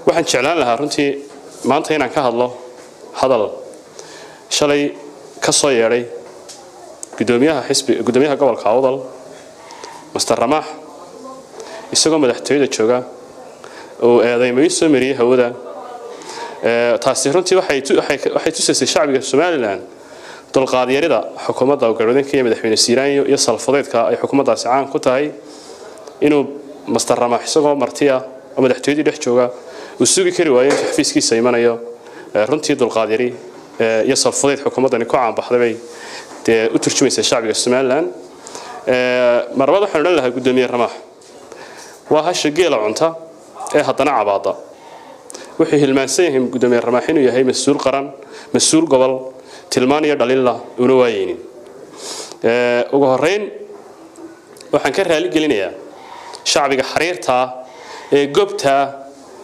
Waxaan jeclaan lahaa runtii maanta inaan ka hadlo hadal shalay ka soo yeedhay gudoomiyaha xisbi, gudoomiyaha gobolka Awdal, Master Ramaax, isagoo madaxtooyada jooga oo eedeymo soo mariyay hawada. Taasi runtii waxay tusaysay shacbiga Somaliland dulqaadyarida xukuumadda garwadeenka iyo madaxweyne Siiraanyo iyo salfadeedka ay xukuumaddaasi caan ku tahay, inuu Master Ramaax isagoo martiya oo madaxtooyadii dhex jooga uu sugi kari waayo intuu xafiiskiisa imanayo. Runtii dulqaadyari iyo salfadeed xukuumaddani ku caanbaxday bay dee u turjumaysaa shacbiga Somaliland. Marlabaad waxaan odhan lahaa gudoomiye Ramaax waa hasha geela cunta ee haddana cabaada. Wuxuu hilmaansan yahay gudoomiye Ramaax inuu yahay mas-uul qaran, mas-uul gobol, tilmaan iyo dhaliilla una waayeynin. Ugu horreyn waxaan ka raali gelinayaa shacbiga xariirta ee gobta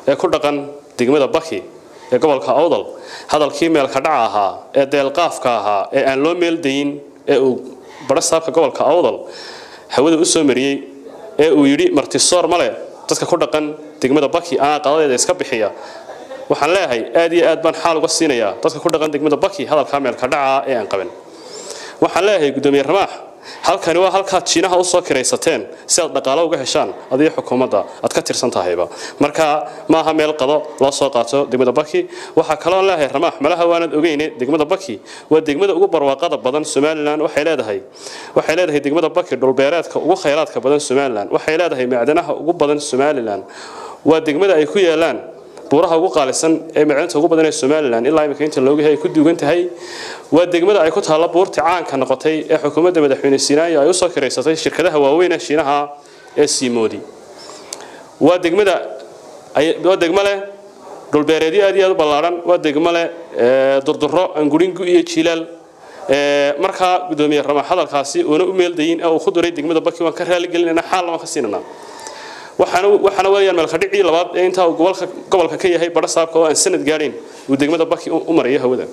ee ku dhaqan degmada Baki ee gobolka Awdal hadalkii meelka dhaca ahaa ee deelqaafka ahaa ee aan loo meel dayin ee uu barasaabka gobolka Awdal hawada u soo mariyay ee uu yidhi martisoor male dadka ku dhaqan degmada Baki anaa qadadeeda iska bixiya. Waxaan leeyahay aad iyo aad baan xaal uga siinayaa dadka ku dhaqan degmada Baki hadalkaa meelka dhaca ee aan qaban. Waxaan leeyahay gudoomiye Ramaax, halkani waa halkaad Shiinaha u soo kiraysateen si aad dhaqaalo uga heshaan adiga xukuumadda aad ka tirsan tahayba, marka maaha meel qado loo soo qaato degmada Baki. Waxaa kaloo leeyahay Ramaax, malaha waanad ogeyne, degmada Baki waa degmada ugu barwaaqada badan Somaliland. Waxay leedahay degmada Baki dhulbeereedka ugu khayraadka badan Somaliland, waxay leedahay macdanaha ugu badan Somaliland, waa degmada ay ku yaalaan buuraha ugu qaalisan ee macdanta ugu badan ee Somaliland ilaa imika inta looga yahay ku duugan tahay, waa degmada ay ku taalo buurta caanka noqotay ee xukuumadda madaxweyne Siinaanyo ay u soo kireysatay shirkadaha waaweyn ee Shiinaha ee Siimoodi, waa degmada waa degmo leh dhulbeereedyo aad iyo aad u ballaaran, waa degmo leh durdurro anguringu iyo jiilaal. Markaa gudoomiye Ramaax hadalkaasi uuna u meeldayin ee uu ku duray degmada Baki waan ka raali gelinayna, xaalna waan ka siinanaa. Waxaana weeyaan meelkadhicii labaad ee intaa uu gobolka ka yahay barasaabka oo aan sanad gaadhayn uu degmada Baki u marayo hawada.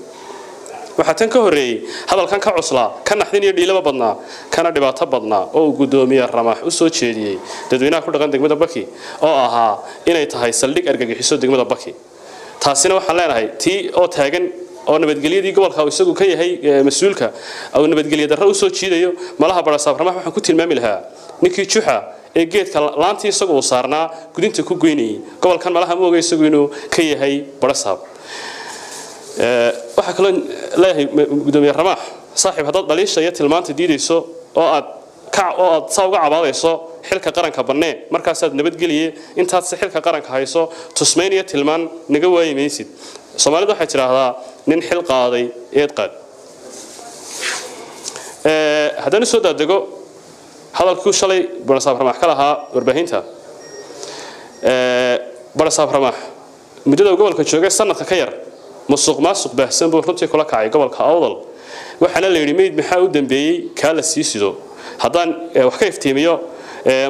Waxaa tan ka horreeyey hadalkan ka cuslaa, ka naxdin iyo dhiilaba badnaa, kana dhibaato badnaa oo uu gudoomiye Ramaax u soo jeediyey dadweynaha ku dhaqan degmada Baki oo ahaa inay tahay saldhig argagixiso degmada Baki. Taasina waxaan leenahay tii oo taagan oo nabadgelyadii gobolka uu isagu ka yahay mas-uulka uu nabadgelyo darro usoo jiidayo malaha barasaab Ramaax waxaan ku tilmaami lahaa ninkii Juxa ee geedka laantii isagu uu saarnaa gudinta ku goynayay. Gobolkan malaha ma oga isagu inuu ka yahay barasaab. Waxaa kaloo leeyahay gudoomiye Ramaax, saaxiib, haddaad dhaliisha iyo tilmaanta diidayso oo aad saa uga cabaadayso, xilka qaranka bannee, markaasaad nabadgeliye. Intaad se xilka qaranka hayso tusmayn iyo tilmaan naga waayi maysid. Soomaalidu waxay tidhaahdaa nin xil qaaday eed qaad. Haddaan usoo daadego hadalkuu shalay barasaab Ramaax ka lahaa warbaahinta, barasaab Ramaax muddada uu gobolka joogay sanadka ka yar musuq maasuq baahsan buu runtii kula kacay gobolka Awdal. Waxaana la yidhi meyd maxaa u dambeeyey kaa la sii sido. Haddaan wax ka iftiimiyo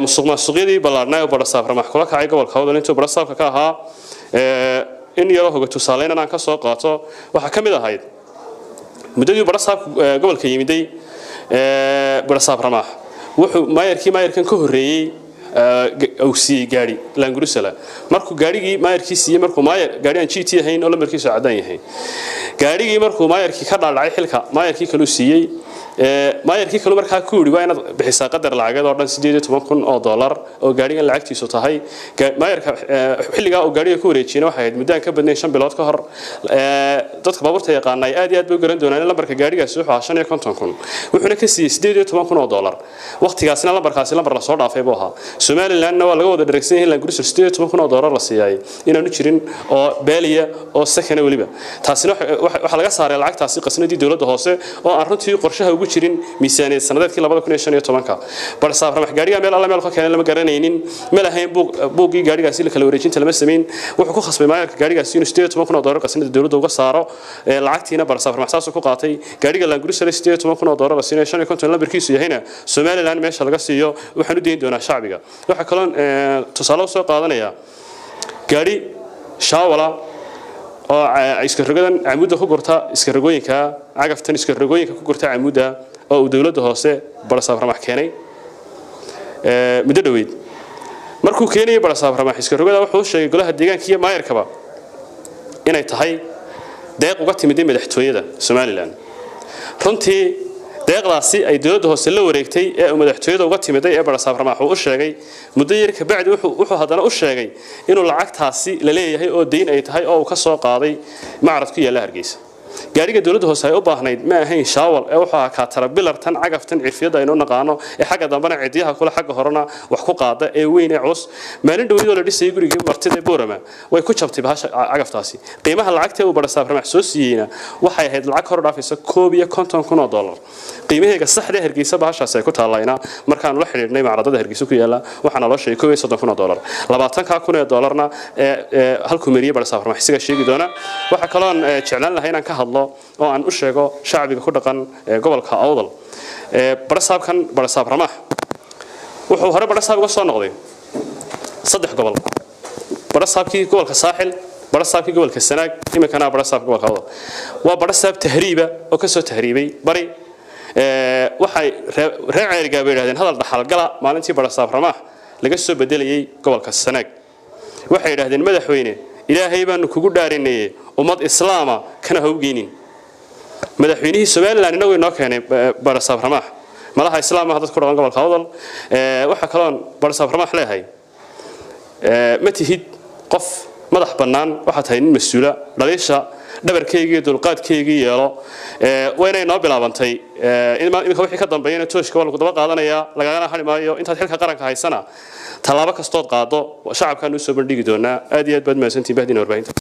musuq maasuqyadii ballaadhnaa ee barasaab Ramaax kula kacay gobolka Awdal intuu barasaabka ka ahaa, in yaroo hoga tusaaleynan aan ka soo qaato, waxaa ka mid ahayd muddadii barasaabka gobolka yimiday, barasaab Ramaax wuxuu maayarkii maayarkan ka horreeyey uu siiyey gaari Landcruiser. Markuu gaarigii maayarkii siiyey, markuu maayar gaari aan GT ahayn oo lambarkiisu caddaan yahay, gaarigii markuu maayarkii ka dhaadhacay xilka, maayarkii kaluu siiyey. Maayarkii kalu markaa ku yidhi waa inaad bixisaa qadar lacageed oo dhan $18,000 oo gaarigan lacagtiisu tahay. Maayarka xilligaa uu gaariga ku wareejiyena waxay ahayd muddaan ka badnayn 5 bilood ka hor. Dadka baabuurta yaqaana ay aad iyo aad bay u garan doonaan in lambarka gaarigaasi wuxuu ahaa 55,000, wuxuuna ka siiyey $18,000. Waqtigaasina lambarkaasi lambar lasoo dhaafay buu ahaa. Somalilandna waa laga wada dheragsan yahay Landcruiser $18,000 la siiyay inaanu jirin oo baaliya oo sakana weliba. Taasina waxaa laga saaray lacagtaasi qasnadii dowladda hoose oo aan runtii qorshaha ugu jirin miisaaniyad sanadeedkii 2015-ka. Balse Ramaax gaariga meel alla meel ka keenay lama garanaynin, ma lahayn buuggii gaarigaasi la kala wareejinta lama samayn. Wuxuu ku khasbay maayarka gaarigaasi inuu $18,000 qasnada dowladda uga saaro. Lacagtiina barasaab Ramaax saasuu ku qaatay. Gaariga Landcruiser $18,000 la siinayo, 55 lambarkiisu yahayna, Somaliland meesha laga siiyo waxaan u dayn doonaa shacbiga. Waxaa kaloo tusaale usoo qaadanaya gaari shaawala oo iska rogadan camuudda ku gurta, iska rogooyinka cagaftan iska rogooyinka ku gurta camuudda, oo uu dowladda hoose barasaab Ramaax keenay muddo dhoweyd. Markuu keenayay barasaab Ramaax iskarogada, wuxuu sheegay golaha deegaanka iyo maayarkaba inay tahay deeq uga timid madaxtooyada Somaliland. Runtii deeqdaasi ay dowladda hoose la wareegtay ee uu madaxtooyada uga timiday ee barasaab Ramaax uu u sheegay, muddo yar ka bacdi wuxuu haddana u sheegay inuu lacagtaasi la leeyahay oo deyn ay tahay oo uu ka soo qaaday macrad ku yaalla Hargeysa. Gaariga dowladda hoose ay u baahnayd ma ahayn shaawal ee wuxuu ahaa kaatarabilar, tan cagaftan cirfiyada aynu naqaano ee xagga dambena cidiyaha kule, xagga horena wax ku qaada ee weyn ee culus. Maalin dhaweydoo la dhisayay gurigii martida Boorama way ku jabtay bahasha cagaftaasi. Qiimaha lacagta uu barasaab Ramaax soo siiyeyna waxay ahayd lacag hor dhaafaysa $51,000. Qiimaheega saxda Hargeysa bahashaasi ay ku taalayna markaan la xiriirnay macradada Hargeysa ku yaala, waxaana loo sheegay $31,000. $20,000-na ee halkuu mariyay barasaab Ramaax isaga sheegi doona. Waxa kaloon jeclaan lahaa inaan ka hadlo oo aan u sheego shacbiga ku dhaqan gobolka Awdal, barasaabkan barasaab Ramaax wuxuu hore barasaab uga soo noqday 3 gobol: barasaabkii gobolka Saaxil, barasaabkii gobolka Sanaag, iminkana barasaabka gobolka Awdal. Waa barasaab tahriiba oo kasoo tahriibay bari. Waxay reer Ceerigaa bay yidhahdeen hadal dhaxalgala maalintii barasaab Ramaax laga soo bedelayay gobolka Sanaag. Waxay yidhahdeen, madaxweyne, Ilaahay baanu kugu dhaarinayey, ummad islaama kana ha u geynin. Madaxweynihii Somaliland inagu inoo keenay barasaab Ramaax, malaha islaamaha dad ku dhaqan gobolka Awdal. Waxaa kaloon barasaab Ramaax leeyahay, ma tihid qof madax bannaan, waxaa tahay nin mas-uula. Dhaliisha dhabarkaygii iyo dulqaadkaygii yeelo. Waa inay noo bilaabantay iminka wixii ka dambeeyana tooshka waa lagu daba qaadanayaa, lagagana hari maayo. Intaad xilka qaranka haysana tallaabo kastood qaado shacabkaan usoo bandhigi doonaa. Aad iyo aad baad mahadsantihin bahdiina warbaahinta.